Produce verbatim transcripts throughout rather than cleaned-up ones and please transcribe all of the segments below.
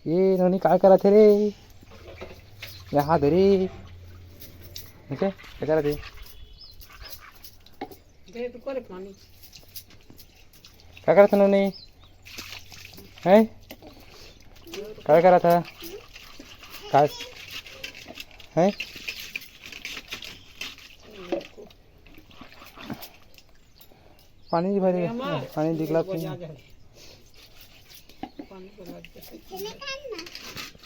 ए नोनी, काय करत हे रे? यहाँ दे रे। ठीक है, क्या करत हे? दे तो करे पानी। का करत हे नोनी? हैं? का करत हे? का? हैं? पानी भरे, ये हमार, पानी दिखला ये थी। बजा दे। पानी बजा दे।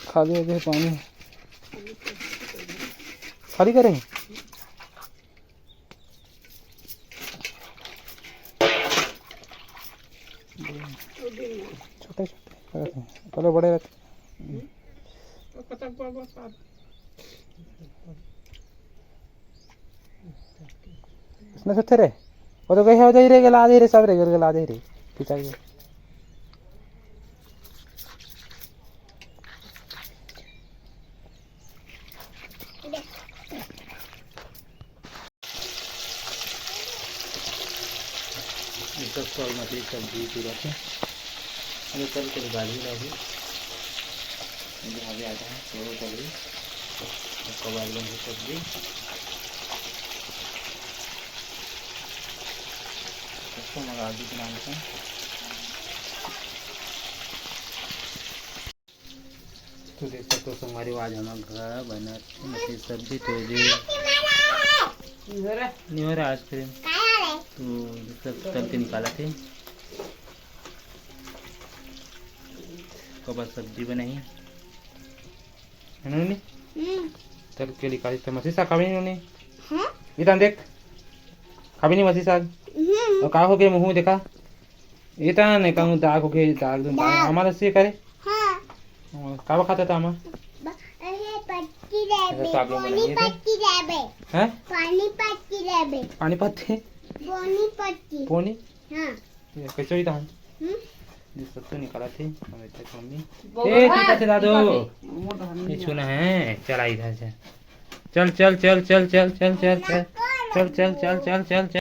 खाली हो गए पानी। खाली करें। छोटे छोटे रहते हैं, पहले बड़े रहते। इसमें से थे रे, वो तो कहीं हो जाई रे, गला दे रे, सब रे, गला दे रे, पिता के। ये सब फल मछली सब्जी पूरा थे। अरे कल के भाजी लाओ भी। ये भाजी आता है, तो वो सब्जी। उसको बाद में भी सब्जी। उसको मंगा दी नाम से। तो देख सकते हो संगवारी, आज हमर घर बनत मछली सब्जी तो जी। निहोरा आइसक्रीम। तो सब तल के निकालत हे। ओकर बाद सब्जी बनाही। है ना नोनी? हम्म। तल के निकाली तो मछली साग खाबे नहीं नोनी? हाँ? इधर देख। खाबे नहीं मछली साग? हम्म। और का हो गया मुँह देखा? इतना नहीं कहूँ, दाग हो गया, दाग, दाग। हमारा से करे। हाँ। हाँ, का खात हे आमा? ब-, अरे पत्ती लेबे, ऐसा आप लोग बोनी बनाइए थे। पत्ती लेबे। हैं? पानी पत्ती लेबे। पानी पत्ती? बोनी पत्ती। बोनी? हाँ। ये कैसे होई तहन? हम्म? ये सब तो निकाला थे, हम इतने कम भी। बोलो ए, ना, ठीक है, दादू। निकाल दे। ये छूना है, चला इधर से। चल, चल, चल।